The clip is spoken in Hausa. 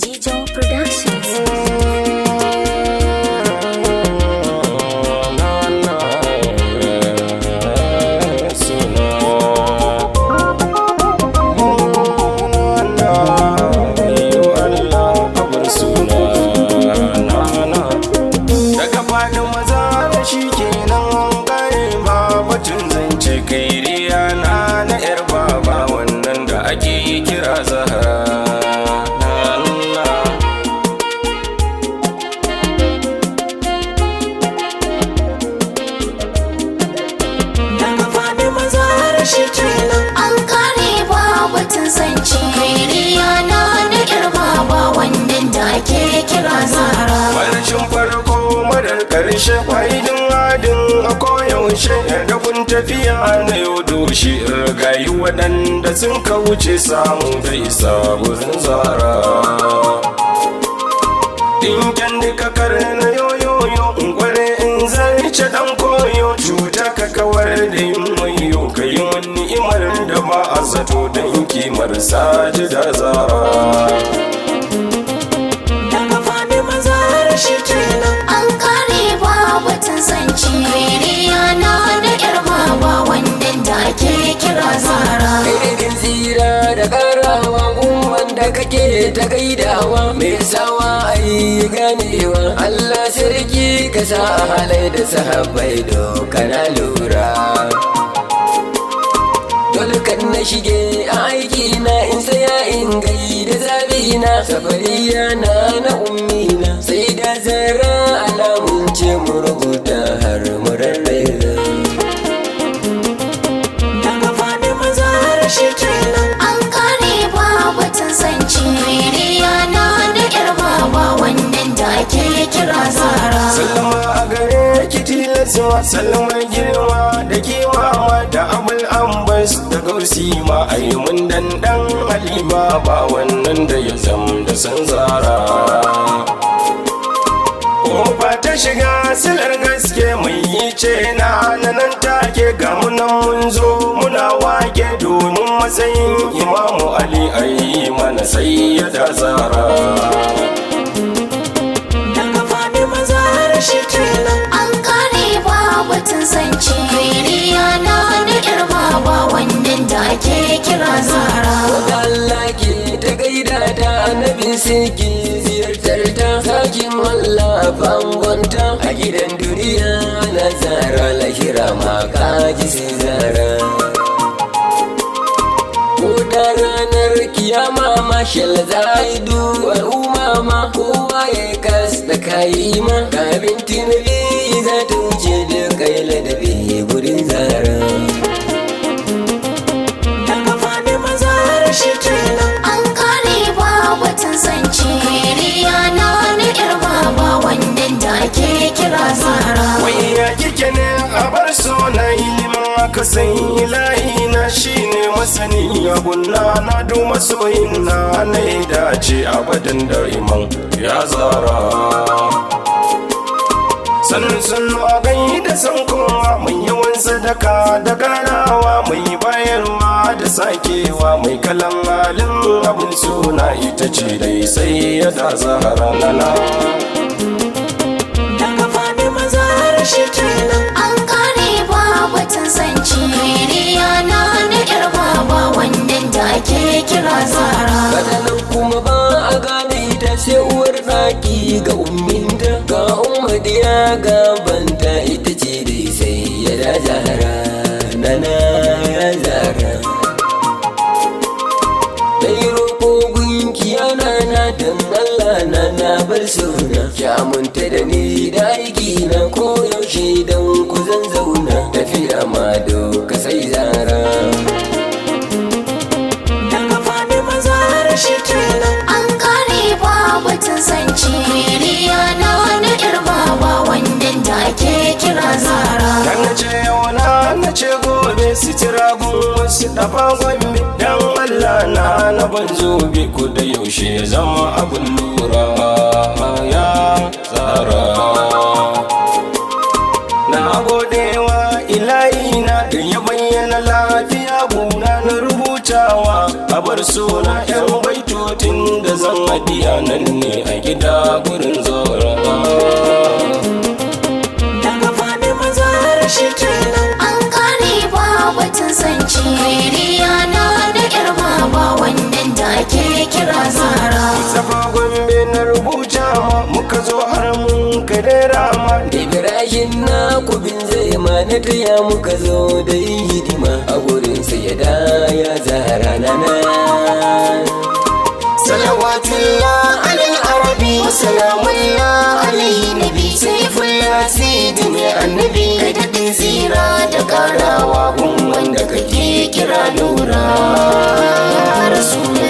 Jijo Productions. Daga faɗin maza da shi kenan an kare ba batun zance kairiya na na yar baba wannan da ake kira Zahra. Na, na. Daga faɗi maza har shi kenan. An kare ba batun zance kairiya na na yar baba wannan da ake kira Zahra. Farashin farko marar karshe, kwa'idin adin a koyaushe, yarda kun tafiya na yau doshi rigayi waɗanda sun kauce samu da isa gurin Zara. Dinken duka kar na yoyoyo, in kware in zarce dan koyo, cuta ka kawar da yin wayo, ka yi mun ni'imar da ba a zato don kimar Sajida Zara. Daga faɗi maza har shi kenan. An kare ba batun zance kairiya na na yar baba wannan da ake kira Zahra. Irin tsira da karawa gumman da kake ta gaidawa, mai sawa ayi ganewa. Allah sarki, ka sa halai da sahabbai doka na lura. Dole kan na shige aiki na, in saya in gaida zabina, safariya na na ummina, sai da Zara alamun ce mu rubuta har mu rarraira. Daga faɗi maza har shi kenan. An kare ba batun zance kairiya na na yar baba wannan da ake kira Zahra. Sallama a gare ki tilasuwa, sallamar girma da kimama, da Abul Ambas da Gausi ma, a yi mun dandan Halima ba wannan da ya zam da san Zara. Kofa ta shiga silar gaske mai yi ce na nan take, ga munan mun zo muna wake domin matsayin Imamu Ali, ayi mana sai ya da Zara. Daga faɗi maza har shi kenan. An kare ba batun zance kairiya na na yar baba wannan da ake kira Zahra. Wanda Allah ke ta gaida ta, annabin ke ziyartar ta, sakin Allah bangonta a gidan duniya na Zara, lahira ma kaji sai Zara. Ko da ranar kiyama ma shal za a yi du al'umma ma, kowa ya kas da kayi ma, kafin tunabi za ta wuce da kai ladabi gurin Zara. Daga faɗi maza har shi kenan. An kare ba batun zance kairiya na na yar baba wannan da ake kira Zahra. Wai ya kike ne a bar sona, ilimin aka san ilahi na shine masani abunna na du masoyin na na dace abadan da'iman ya Zara. Sannu sannu a gai da san kowa, mai yawan sadaka da ganawa, mai bayarwa da sakewa, mai kalan halin abin suna, ita ce dai sai ya da Zahara nana. Daga faɗi maza har shi kenan. An kare ba batun zance kairiya na na yar baba wannan da ake kira Zahra. Katanan kuma ba a gane ta sai uwar ɗaki ga umminta, ga ummadiya ga banta, ita ce dai sai ya da Zahra nana ya Zara. Dai roƙo gunki yana na dan Allah na na bar suna, ki aminta da ni da aiki na, ko yaushe dan ku zan zauna, tafiya ma doka sai Zara. Daga faɗi maza har shi kenan. An kare ba batun zance kairiya na na yar baba wannan da ake kira Zahra. Dan na ce yau na na ce gobe, sitira gun wasu dafa gombe, dan Allah na na ban zobe ku da yaushe ya zama abun lura ya Zara. Na godewa ilahi na da ya bayyana lafiya guna na rubutawa a bar suna yan baitotin da zan Nadiya nan ne a gida gurin zora. Daga Fadima Zahra shi kenan. An kare ba batun zance. Riya na da yar baba wannan da ake kira Zara. Safa Gombe na rubuta ma, muka zo har mun karera ma. Ibrahim na kubin zai ma na taya muka zo da yin hidima a gurin sayyada ya Zahra nana. Salawatullah alal arabi wa salamullah alaihi nabi Saifullah sayyidina annabi. Kai daɗin tsira da karawa gun wanda kake kira nura. Rasul.